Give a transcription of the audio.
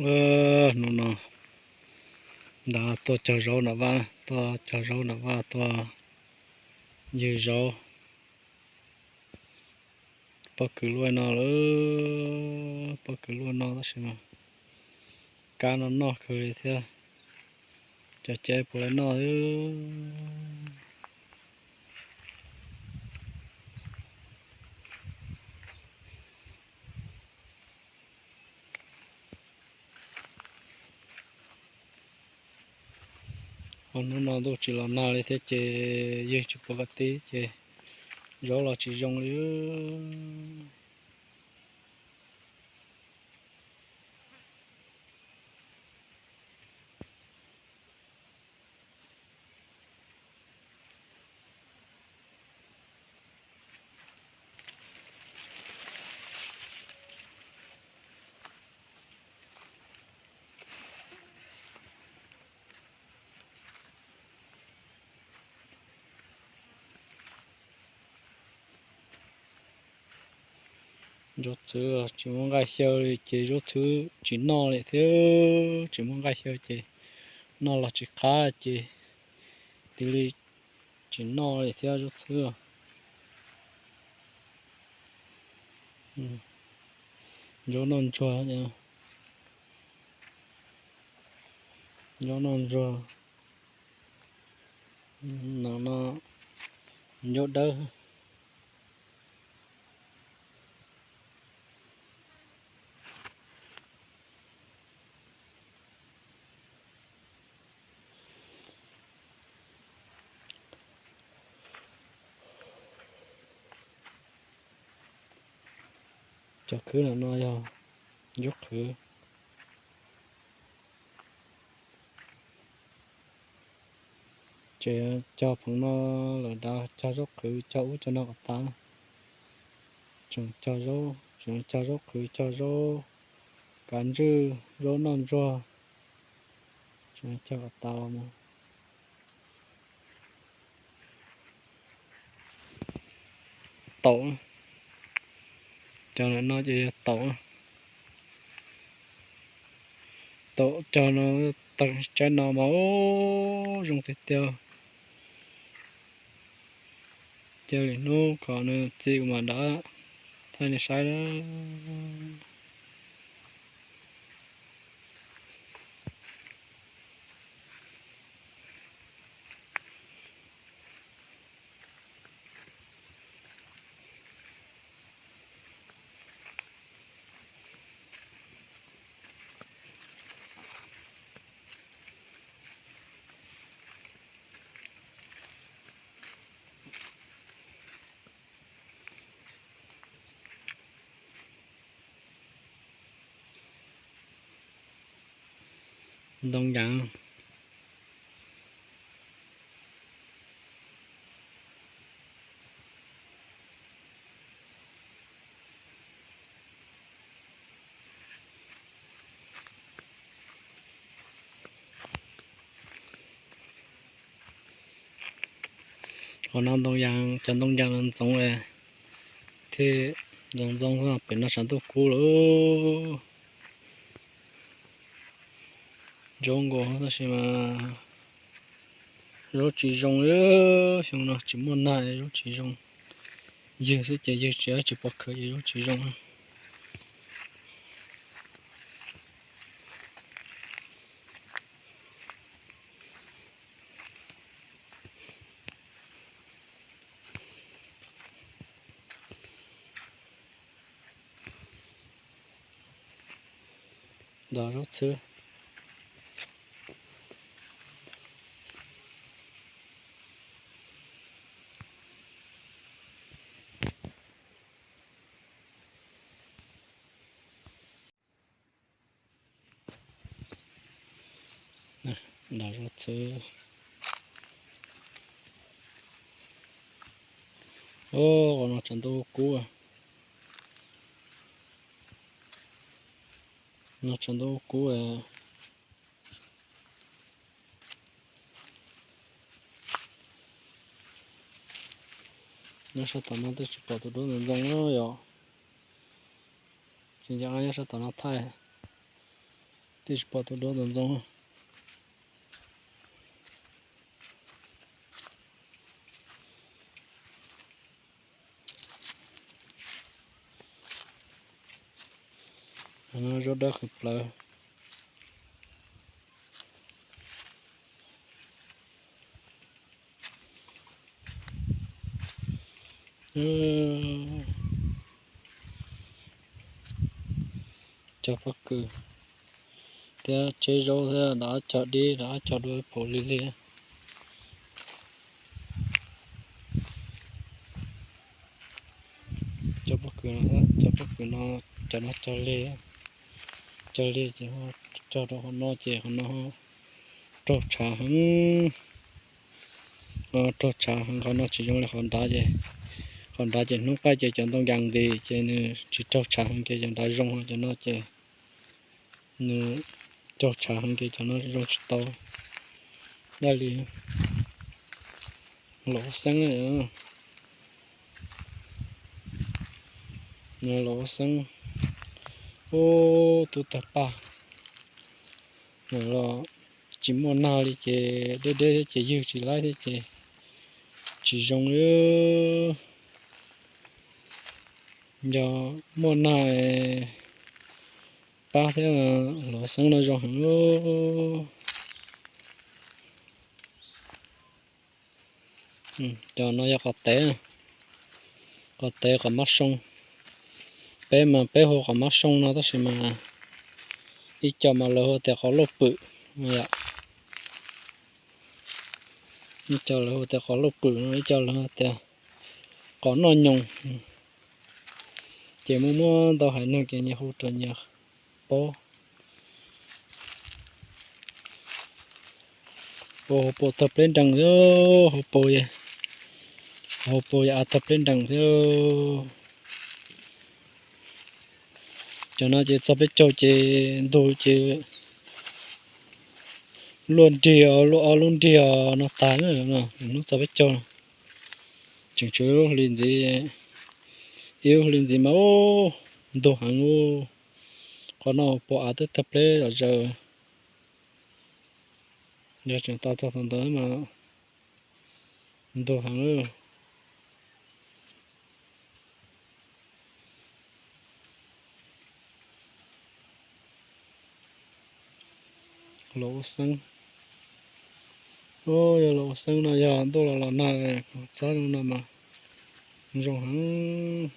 Hnub no nrad tuaj cog zaub nram vaj, tuaj cog zaub nram vaj, tuaj ywg zaub. Pob kws luaj no lawm, pob kws luaj no tab sis mas kab no noj kawg li thiab. Cov cev puas li noj xwb. Hnub no ntuj tsis los nag li thiab ces ywg tsis pom qab tib ces zaub los tsis zoo li. Zaub txhwb tsis muaj nqaij xyaw li ces zaub txhwb tsis noj li thiab. Tsis muaj nqaij xyaw ces noj los tsis qab ces tig li tsis noj li thiab zaub txhwb. Zaub noj ntsuag, zaub noj ntsuag. No no, zaub dawb. Cov khwb no no yog zaub qhwv. Ces cog pheev no lawm dav cog zaub qhwv cog ub cog no kom tas. Tseem cog zaub, tseem cog zaub qhwv, cog zaub kav ntswj, zaub noj ntsuag, tseem cog kom tas mus. Taum, cov no ces yog taum. Taum cog no, tawm tsaib no mas zoo tiag tiag. Cia li hnub kom nws txi ua mas dav thaij nej saib na. Ntoo yas. Qhov no ntoo yas, cov ntoo yas no ntxoov thiab, ntxoov ntxoo pem no tshav ntuj kub lawm. Zaub nkaus tab sis mas zaub tsis zoo li, xyoo no tsis muaj nag zaub tsis zoo. Ywg xwb ces ywg tsis, tsis pov khawv ces zaub tsis zoo. Nrog zaub txhwb. Nrog zaub txhwb. Qhov no tshav ntuj kub. No tshav ntuj kub. Nyob sab tom no twb tsis pom tus duab ntxoov ntxoo na yom. Tsis nco qab nyob sab tom no thaij. Twb tsis pom tus duab ntxoov ntxoo. Zaub dawb qhwv plawv. Cog pob kws thiab tseb zaub thiab, rov cog dib, rov cog dua pum li li. Cog pob kws no, cog pob kws no, cov no cog li, cog li ces cog rau qhov no ces qhov no raug tshav heev. Raug tshav heev, qhov no tsis zoo li qhov nrad ces, qhov nrad ces hnub qaij ces cov ntoo nkas nqis ces nws tsis raug tshav heev ces cov nrad zoo, cov no ces nws raug tshav heev ces cov no zoo tsis tau. Dab li los ua xeeb, los ua xeeb. Ub, tub tawg paj. Los tsis muaj nag li ces deb deb thiab ces ywg tsis laib thiab ces tsis zoo li. Yog muaj nag pab thiab los ua xeeb no zoo heev. Cov no yog qos tev, qos tev qos mab soo. Peb mas peb hu qos mab soo no tab sis mas ib co mas lawv hu tias qos lauj pwm. Ib co lawv hu tias qos lauj pwm no, ib co lawv hu tias qos noj nyoos. Ces muaj muaj ntau haiv neeg ces nyias hu rau nyias paub. Ua hauv paus tawg pleb nrees thiab, hauv paus, hauv paus yog av tawg pleb nrees thiab. Cov no ces txog peb caug ces ntug ces luaj nrig, luaj ob lub nrig no tas, hnub txog peb caug. Tseem tshuav ib lub hli ntxiv, ib lub hli ntxiv mas ntug heev. Qhov no paus av twb tawg pleb zom zaws. Yog tseem tos txog thaum ntawd mas ntug heev. Los ua xeeb. Yog los ua xeeb no yog ntuj los los nag, txhob zoo no mas zoo heev.